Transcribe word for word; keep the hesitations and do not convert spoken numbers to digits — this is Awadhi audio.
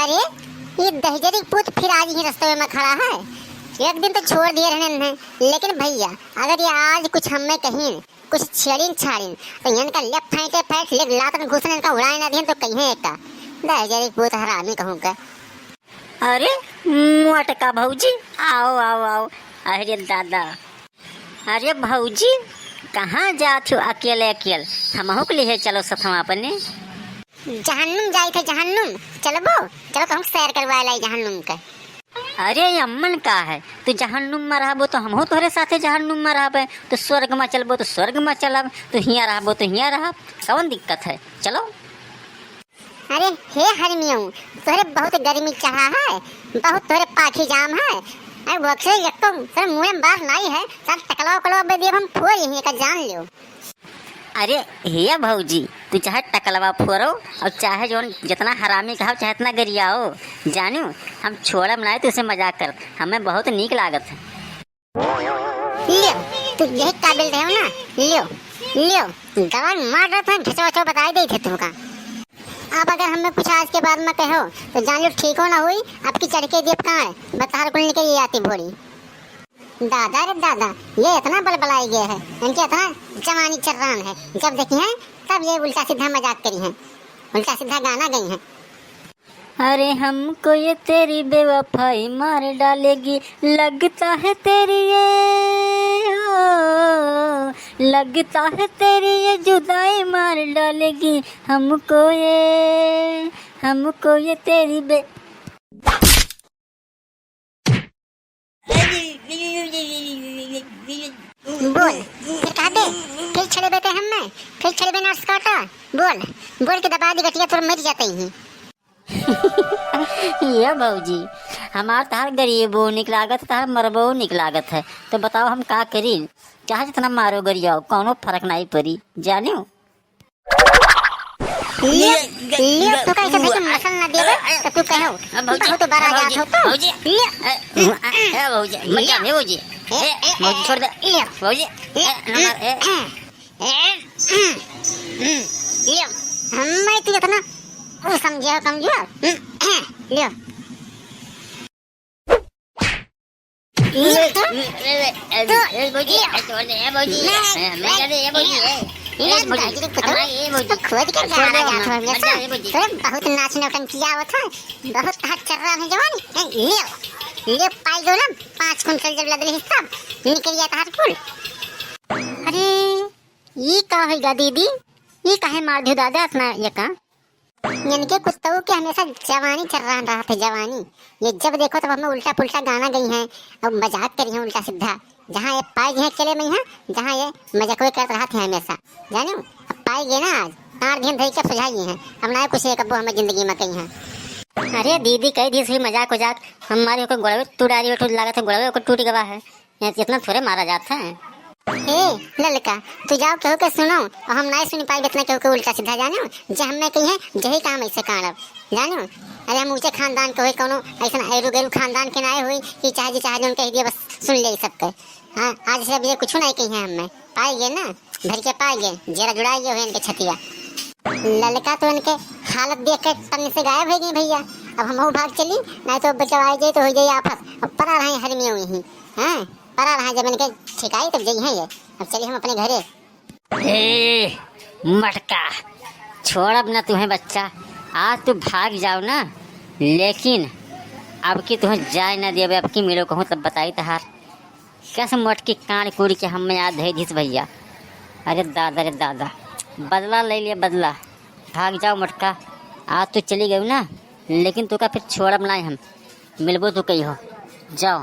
अरे, ये दहिजरी पूत फिर आज ही रस्तवे में खड़ा है। एक दिन तो छोड़ दिए रहने इन्हें, लेकिन भइया, अगर ये आज कुछ हमें कहीं, कुछ छेड़िन छाड़िन, तो इनका लेफ्ट फाइटे फाइट, लेग लातन घुसन इनका उड़ाए ना दिहन तो कहीं एका। दहिजरी पूत हरामी कहूँ का। अरे, मोटका भौजी, आओ, आओ, आओ। अरे दादा, अरे भौजी, कहाँ जात हो अकेले अकेल? हमहू के लिए चलो सथवा अपने। जहन्नुम जाइत है, जहन्नुम। चलबो, चलो कहूँ सैर करवाए लाई जहन्नुम के। अरे अम्मन का है, तू जहन्नुम में रहबो तो हमहू तोहरे साथे जहन्नुम में रहबे। तू स्वर्ग में चलबो तो स्वर्ग में चलब, तू हियाँ रहबो तो हियाँ रहब, कौन दिक्कत है? चलो। अरे हे हरमियऊ, तोहरे बहुत गर्मी चढ़ा है, बहुत तोहरे पाखी जाम है। अरे वक्से यक्को तोहरे मुँह में बार नाई है, सब टकलवा उकलवा बे देब हम फोर यहीं का जान लियो। अरे हे भौजी, तू चाहे टकलवा फोरो और चाहे जौन जितना हरामी कहो, चाहे इतना गरियाओ, जानियो हम छोड़ब नाई, तुझसे मजाक करत, हमें बहुत नीक लागत है। लियो, तू यही काबिल रहे हो ना, लियो, लियो, गवार मार रहा था, घिचवा चो बताई दे थे तुमका। अब अगर हमें कुछ आज के बाद में कहो, तो जान लो ठीक हो ना हुई, आपकी चढ़ के दियब कहाँ है, बताहर कुल निकल ये आती भोरी। दादा रे दादा, ये इतना बलबलाई गया है, इनके इतना जवानी चर्रान है, जब देखी हैं, तब ये उल्टा सीधा मजाक करी हैं, उल्टा सीधा गाना गई हैं। अरे हमको ये तेरी बेवफाई मार डालेगी, लगता है तेरी ये, हो, लगता है तेरी ये जुदाई मार डालेगी हमको ये, हमको ये तेरी बे- बोल, फिर कहा दे, फिर छड़े बेटे हम में, फिर छड़े बे नर्स काटा, बोल, बोल के दबा दी गटिया तोर मर जाते ही। ये भौजी, हमार तहार गरीबो निक लागत, तहार मरबो निक लागत है, तो बताओ हम का करी? चाहे जितना मारो गरियाओ, कौनो फर्क नहीं पड़ी, जानियो। लियो, लियो, तू कैसे भाई के मसल ना देबे, तो तू कहो, अब भौजी, बहुत बड़ा अब जात भौजी, हो तो। भौजी, लियो। ए, ए, ए, भौजी, मत लियो। जा, ए, भौजी। ए, ए, भौजी, ए, छोड़ दे। लियो। भौजी, ए, ए, हमार, ए। ए, ए, लियो। हमें तू इतना वो समझे हो कमजोर। लियो। ए, ए, ए, ए, ए, भौजी, ए, छोड़ दे, ए, भौजी, ए, मैं जाने, ए, भौजी, ए, ए, ए, भौजी, भौजी, हमारे, ए, भौजी, तो खोज के छोड़ दे, गाना गात हो, मत जा, ए, भौजी। तोरे बहुत नाच नौटंकी आवत है, बहुत हाथ चल रहा है जवानी। ए, ले, ले, पाई गो ना, पाँच कुंटल जब लदले हिस्सा, निकल गया था हाथ फूल। अरे, ये का होइगा दीदी? ये काहे मार दियो दादा अपना ये का? इनके कुत्तऊ के हमेशा जवानी चल रहा रहत है, जवानी। ये जब देखो तब हमें उल्टा पुल्टा गाना गई हैं और मजाक करी हैं उल्टा सीधा। जहाँ ये पाए गए हैं अकेले में यहाँ, जहाँ ये मजाक करत रहत है हमेशा। जानियो, अब पाए गए ना आज, तार घेन धई के अब सुझाई हैं। अब ना कुछ ये कब्बो हमें जिंदगी में कही हैं। अरे दीदी, कही दी सही मजाक उजाक, हमारे ओकर गोड़वे टूट आ रही है, लागत है गोड़वे ओकर टूट गवा है। ये इतना थोड़े मारा जात है। ए, ललका, तू जाओ केहू के सुनो, और हम नाहीं सुन पाइब इतना केहू के उल्टा सीधा, जानो? जे हमें कही है, जही काम ऐसे काढ़ब, जानो? अरे हम ऊंचे खानदान के होई, कौनो ऐसन ऐरू गैरू खानदान के नाहीं होई कि चाहे जे चाहे जौन कह दिए बस सुन ले सबके। हाँ, आज से अब ये कुछ नाहीं कही है हमें। पाई गए ना, भर के पाई गए, जेरा जुड़ाई गए हुए इनके छतिया। ललका तो इनके हालत देख के तन से गायब हो गई भैया। अब हमहू भाग चली, नाहीं तो बचवाई जाए तो हो जाए आफत। अब परा रहे हर में वहीं, हाँ, परा रहे जब इनके ठिकाई तब जइहैं ये। अब चली हम अपने घरे। ए, मटका, छोड़ब ना तुहें बच्चा, आज तू भाग जाओ ना, लेकिन अब की तुहें जाए ना देबे, अब की मिलो कहूँ तब बताई तहार। कस मोटकी कान कूड़ के हमें याद है दिस भैया। अरे दादा रे दादा, बदला ले लिया बदला। भाग जाओ मोटका, आज तू चली गई ना, लेकिन तू का फिर छोड़ब ना हम, मिलबो तू कही हो। जाओ।